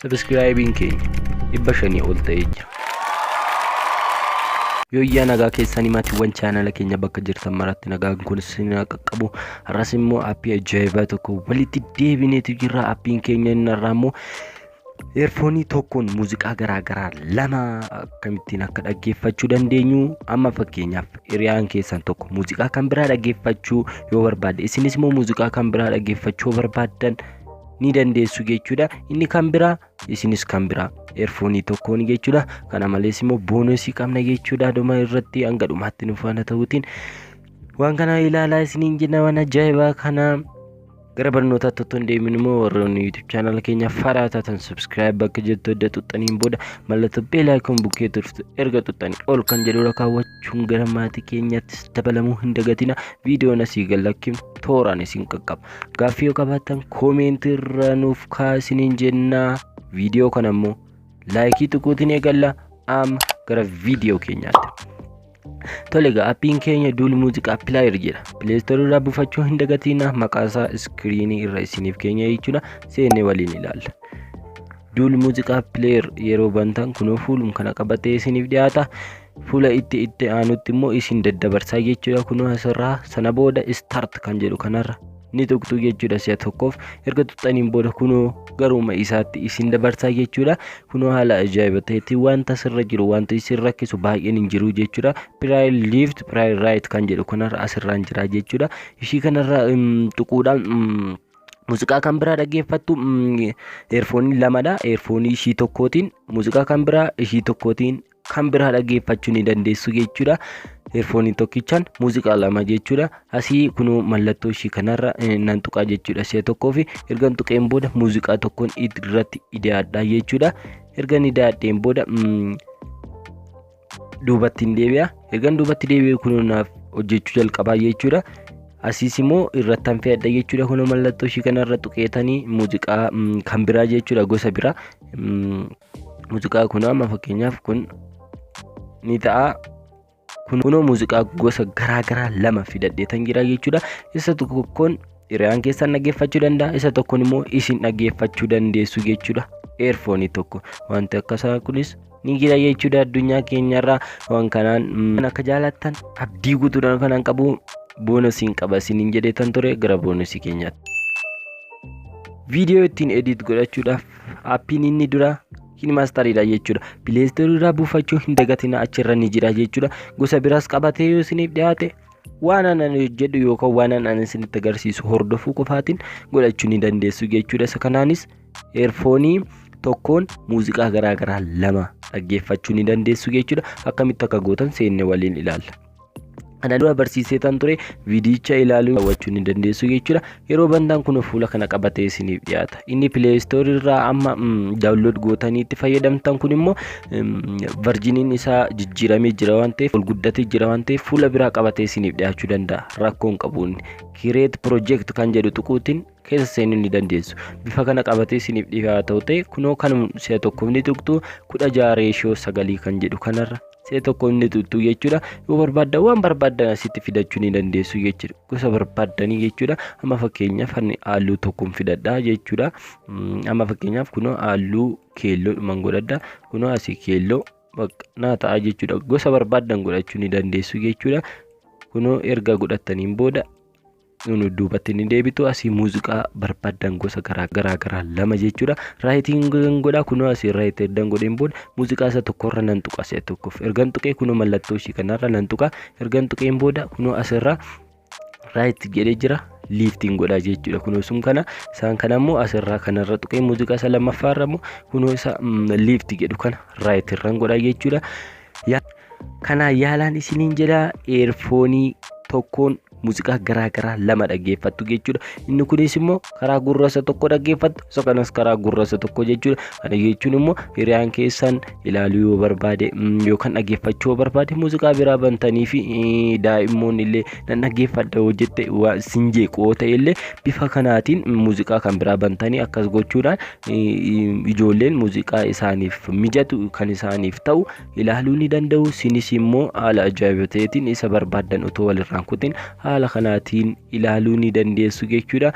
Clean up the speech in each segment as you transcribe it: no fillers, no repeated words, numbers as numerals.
Subscribeiin keenya 500 ol ta'ee jira. Yooyyaa, nagaa keessanii maatiiwwan chaanala keenya bakka jirtan maratti nagaan kun isin haa qaqqabu. Har'as immoo aappii ajaa'ibaa tokko walitti deebineetu jirra. Aappiin keenya inni har'aa immoo earphoneii tokkoon muuziqaa garaagaraa lama akkamittiin akka dhaggeeffachuu dandeenyu. Amma fakkeenyaaf hiriyaan keessan tokko muuziqaa kan biraa dhaggeeffachuu yoo barbaadde, isinis immoo muuziqaa kan biraa dhaggeeffachuu yoo barbaaddan ni dandeessu jechuudha. Inni kan biraa, isinis kan biraa earphoneii tokkoon jechuudha. Kana malees immoo bonusii qabna jechuudha. Dhuma irratti hanga dhumaatti nu faana ta'uutiin waan kana ilaalaa isiniin jenna, waan ajaa'ibaa kana. Gara barnootaatti otoo hin deemin immoo warroonni YouTube chaanala keenya faraa taatan subscribe bakka jirtu edda xuxxaniin booda mallattoo bell icon bukkee turtu erga xuxxanii ol kan jedhudha kaawwachuun gara maatii keenyaattis dabalamuu hin dagatina. Viidiyoon asii gallakkifnu tooraan isin qaqqaba. Gaaffii yoo qabaattan commentii irra nuuf kaasiniin jennaa. Viidiyoo kana immoo likeii tuquutiin eegalla. Amma gara viidiyoo keenyaatti. Tole egaa, appiin keenya Dual Music Player jedha. Play Store irraa buufachuu hin dagatina. Maqaa isaa screenii irra isiniif keenya jechuudha. Seennee waliin ilaalla. Dual Music Player yeroo bantan kunoo fuulum kana qabatee isiniif dhiyaata. Fuula itti aanutti immoo isin daddabarsaa jechuudha. Kunoo asirraa sana booda start kan jedhu kanarra ni tuqxu jechuudha si'a tokkoof. Erga tuqxaniin booda kunoo garuma isaatti isin dabarsaa jechuudha. Kunoo haala ajaa'iba ta'etti wanta sirra jiru, wanta isin rakkisu baay'een hin jiru jechuudha. Play left, play right kan jedhu kanarra asirraan jira jechuudha. Ishii kanarra tuquudhaan muuziqaa kan biraa dhaggeeffattu. Earphoneii lamadha. Earphoneii ishii tokkootiin muuziqaa kan biraa, ishii tokkootiin kan biraa dhaggeeffachuu ni dandeessu jechuudha. Earphoneii tokkichaan muuziqaa lama jechuudha. Asii kunuu mallattoo ishii kanarra nan tuqaa jechuudha si'a tokkoo fi ergan tuqeen booda muuziqaa tokkoon irratti idaadha jechuudha. Ergan idaadheen booda duubatti hin deebi'a. Ergan duubatti deebi'e kunuu naaf hojjechuu jalqabaa jechuudha. Asiis immoo irratti han fe'adha jechuudha. Kunuu mallattoo ishii kanarra tuqeetanii muuziqaa kan biraa jechuudha, gosa biraa. Muuziqaa kun amma fakkeenyaaf kun ni ta'a. Kunoo muuziqaa gosa garaa garaa lama fidadheetan jira jechuudha. Isa tokkoon hiriyaan keessan dhaggeeffachuu danda'a. Isa tokkoon immoo isin dhaggeeffachuu dandeessu jechuudha. Earphoneii tokko wanti akkasaa kunis ni jira jechuudha addunyaa keenyarraa. Waan kanaan akka jaalattan abdii guutuudhaan kanan qabu, bonusiin qaba isiniin jedheetan ture, gara bonusii keenyaatti. Viidiyoo ittiin edit godhachuudhaaf aappiin inni dura KineMasteriidha jechuudha. Play Storeii irraa buufachuu hin dagatina, achirra ni jira jechuudha. Gosa biraas qabatee yoo isiniif dhiyaate waan anan hojjedhu yookaan waan anan isinitti agarsiisu hordofuu qofaatiin godhachuu ni dandeessu jechuudha. Isa kanaanis earphoneii tokkoon muuziqaa garaa garaa lama dhaggeeffachuu ni dandeessu jechuudha. Akkamitti akka gootan seenne waliin ilaalla. Kana dura barsiisee tan ture, viidiyicha ilaaluu daawwachuu ni dandeessu jechuudha. Yeroo bantaan kun fuula kana qabatee isiniif dhiyaata. Inni Play Storeii irraa amma download gootanii itti fayyadamtan kun immoo versioniin isaa jijjiiramee jira waan ta'eef, ol guddatee jira waan ta'eef, fuula biraa qabatee isiniif dhiyaachuu danda'a. Rakkoon qabuun create project kan jedhu tuquutiin keessa seenuu ni dandeessu. Bifa kana qabatee isiniif dhiyaata ta'e kunoo kan si'a tokkoof ni tuqxu, 16:9 kan jedhu kanarra si'a tokko inni tuqxu jechuudha. Yoo barbaaddan waan barbaaddan asitti fidachuu ni dandeessu jechuudha. Gosa barbaaddanii jechuudha. Amma fakkeenyaaf ani halluu tokkoon fidadha jechuudha. Amma fakkeenyaaf kunoo halluu keelloodhuman godhadha. Kunoo asii keelloo bakka naa ta'a jechuudha. Gosa barbaaddan godhachuu ni dandeessu jechuudha. Kunoo erga godhattaniin booda nu duubatti ni deebitu. Asii muuziqaa barbaaddan gosa garaa garaa lama jechuudha. Rightiin godha, kunoo asii right ergan godheen booda muuziqaa isa tokkorra nan tuqa si'a tokkoof. Ergan tuqee kunoo mallattoo ishii kanarra nan tuqa. Ergan tuqeen booda kunoo asirra right jedhee jira. Leftiin godha jechuudha. Kunoo sun kana, isaan kana immoo asirraa kanarra tuqee muuziqaa isa lammaffaarra immoo kunoo isa left jedhu kana right irran godha jechuudha. Kana yaalaan isiniin jedha, earphoneii tokkoon muuziqaa garaa garaa lama dhaggeeffattu jechuudha. Inni kunis immoo karaa gurra isa tokko dhaggeeffattu, isa kanas karaa gurra isa tokko jechuudha. Kana jechuun immoo hiriyaan keessan ilaaluu yoo barbaade yookaan dhaggeeffachuu yoo barbaade muuziqaa biraa bantanii fi daa'immoonni illee nan dhaggeeffadha yoo jette sin jeequ yoo ta'e illee bifa kanaatiin muuziqaa kan biraa bantanii akkas gochuudhaan ijoolleen muuziqaa isaaniif mijatu kan isaaniif ta'u ilaaluu ni danda'u. Sinis immoo haala ajaa'iba ta'eetiin isa barbaaddan otoo walirraan kutin haala kanaatiin ilaaluu ni dandeessu jechuudha.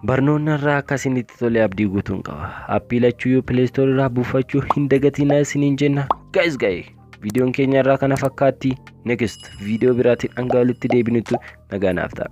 Barnoonni irraa akka isinitti tole abdii guutuun qaba. Aappii lachuyyuu Play Store irraa buufachuu hin dagatinaa isiniin jenna. Guys, guys, viidiyoon keenya irraa kana fakkaatti. Next viidiyoo biraatiin hanga walitti deebinutti nagaa naaf ta'a.